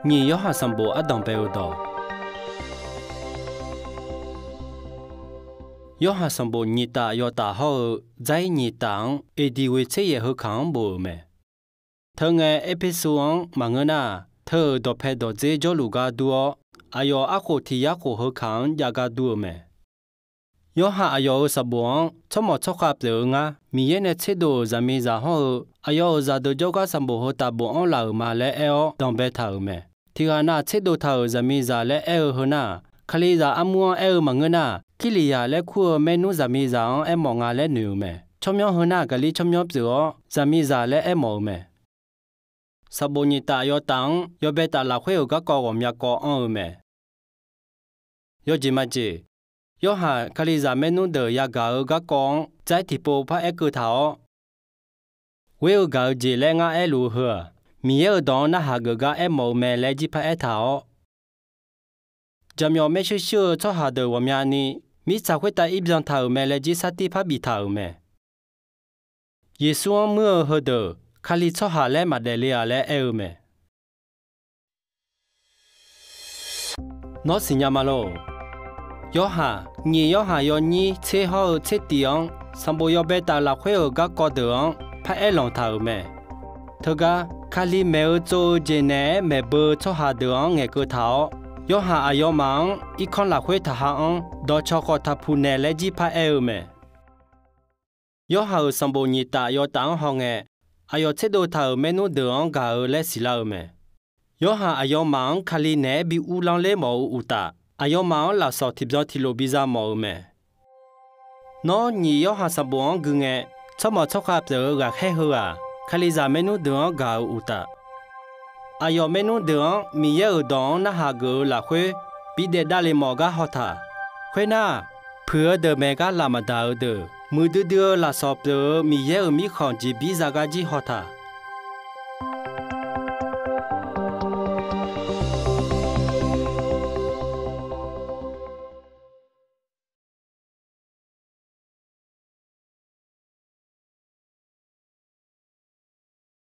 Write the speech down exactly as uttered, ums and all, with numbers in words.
Nyiq Yorhaq sanqbof ardanq bae-eu dawq. Yorhaq sanqbof nyiq taf yawtaf hawr-eu dzair nyiq taf-anr edi ghoe tser yaef heu kaq-anr bof-euq mae. Teu ngae, Erpersu-anr maqngeur nar, teu-euq dawqpae dawqdzer jawrluf gar dur-awr, aqyawf arkhof tiq yar khof heu kaq-anr jav gar dur-eu mae. Yorhaq aqyawf-euq sanqbof-anr tsawrmawq tsawrkhav pyeuf-eu ngar, Miqyaer nae tserdov-euq zaqmiqzaq hawr-eu aqyawf-euq zaqdeuq jawrgar sanqbof heu taf bofanr laf-euq ma laer aer-awr danqbae taq-euq mae. Tiqghaq nav tserdov taq-euq zaqmiqzaq laer aer-eu heu nar, Kalizaq armur-anr aer-eu maqngeur nar, Kirliqyaq laer kur-eu maernmr zaqmiqzaq-anr aermawf nga laer noeq-euq mae. Tsawrmyanr heu nar, Gaqlir tsawrmyanr pyeuf-awr zaqmiqzaq laer aermawf-eu mae. Sanqbof nyiq taf yawtaf-anr yawbae taf lafkhoer-euq garkawv ghawqmya kawv anr-eu mae. Yawjeq majeq, Yorhaq Kalizaq maernmr deuq yagaq-eu garkawv-anr dzair tiqpov paraer keuv taq-awr, ghoer-eu gaq-eu jeq laer ngar aerluf-eu heu-aq, Miqyaer-euq dawq-anr narhaq geuf gar aermawf-eu mae laer jir paraer taq-awr, jaqmyawf maershuir shuir-eu tsawrhaq deuq ghawqmyani mirtsaq khoertav ir byan taq-euq mae laer jir sartir par biftaq-euq mae. Yeqsur-anr muir-eu heudeuq Kali tsawrhaq laer maqdaef le-a laer aer-eu mae. Nawr siqnya ma lor. Yorhaq, nyiq Yorhaq yawnyir tser hawr-eu tser tif-anr sanqbof yawbae taf lafkhoer-euq garkawv deuq-anr paraer lanq taq-euq mae. Teugar, Kali maeq-eu tsov-eu jeq naeq-aer maeqbeu-eu tsawrhaq deuq-anr ngaeqkeuv taq-awr, Yorhaq aqyawfmaf-anr irkanr lafkhoer taqha anr dawqcawq khawf taqpuq naeq laer jir paraer-eu mae. Yorhaq-euq sanqbof nyiq taf yawtaf-anr hawngae, aqyawf tserdov taq-euq maernmr deuq-anr gaq-eu laer siqlar-eu mae. Yorhaq aqyawfmaf-anr Kali naeq-aer bi uvlanr ler mawf-eu uqtaf, aqyawfmaf-anr lafsawq tiqbyan tiqlof biza mawf-eu mae. Nawr nyiq Yorhaq sanqbof-anr gui ngae, tsawrmawq tsawrkhav pyeuf-eu ghaqkhaer heughaq, Kalizaq maernmr deuq-anr gaq-euq uqtaf, aqyawf maernmr deuq-anr Miqyaer-euq dawq-anr narhaq geuf-eu lafkhoer bidaef davle mawf gar haw taq. Khoernar, puiq-eu deuq maeq gar laf maqdaq-eu deuq, muiqdui dui-eu lafsawq pyeuf-eu Miqyaer-euq mirkhanq jeqbir za gar jir haw taq.